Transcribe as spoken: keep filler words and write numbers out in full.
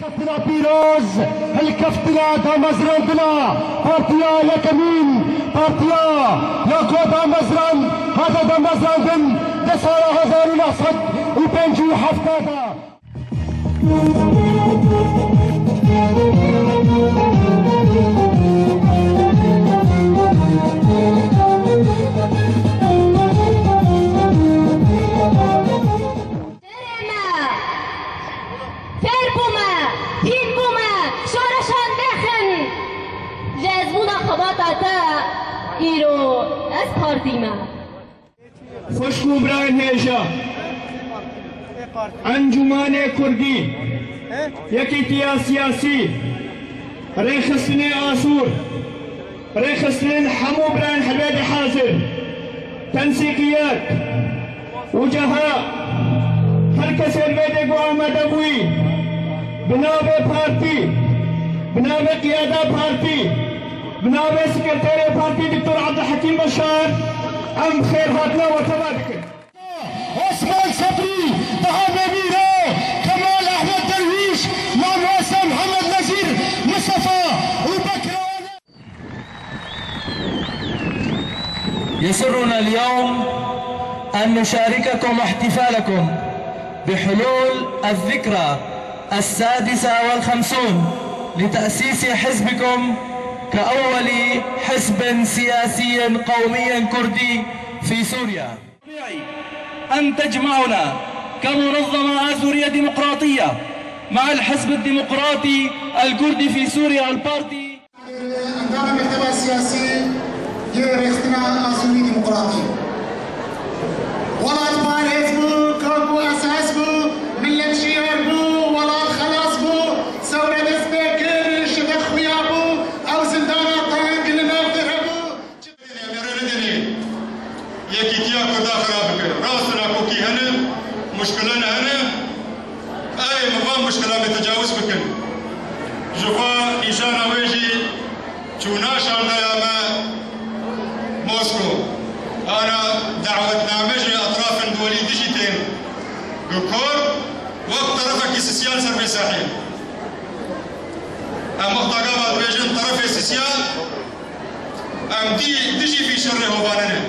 Hilkeftina pîroz, hilkeftina damezrandina Partiya Yekemîn, partiya ya ku damezrand, hate damezrandin di sala hezar û neh sed û pêncî û heft de. Şêrê me, fêr bûme, pîl bûme, şoreşan bêxin. Ji ezmûna xebata te îro ez partî me. Xwişk û birayên hêja, Encûmanê Kurdî, Yekîtiya Siyasî, Rêxistinê Asûr, rêxistinên hemû birayên helwêdê hazir, tensîqiyet û ceha, her kesê li vê dê ku amade bûyî, bi navê partî, bi navê qiyada partî, bi navê sekreterê partî Doktor Abdulhekîm Beşar, em xêrhatina we teva dikin. Osman Sebrî, Taha Demîro, Kemal Ehmed Derwîş, Mamoste Mihemed Nezîr Mistefa û Bekir Ane. يسرنا اليوم أن نشارككم احتفالكم بحلول الذكرى السادسة والخمسون لتأسيس حزبكم كأول حزب سياسي قومي كردي في سوريا. طبيعي أن تجمعنا كمنظمة آذورية ديمقراطية مع الحزب الديمقراطي الكردي في سوريا، البارتي. Endamê mekteba siyasî yê Rêxistina Azûrî Demokratî. Welat parêz bû, kak û esas bû, milet şiyar bû, welat xelas bû, sewre dest pê kir, şiddet xuya bû, ew zindana teng li nav vir hebû. Em ê rê nedinê yekîtiya Kurda xirab bikin. Rast e, nakokî hene, muşkilane hene. Erê, min van muşkilan bi tecawuz bikin. Ji xwe nîşana wê jî çûna şandeya me Mosko. Ana dawetname ji etrafên duwelî dijî tên bi kor wek terefekî sisya li ser vê sahê. Em wexta gava dibêjin terefê sisya, em dî dijî vî şerê hovane ne.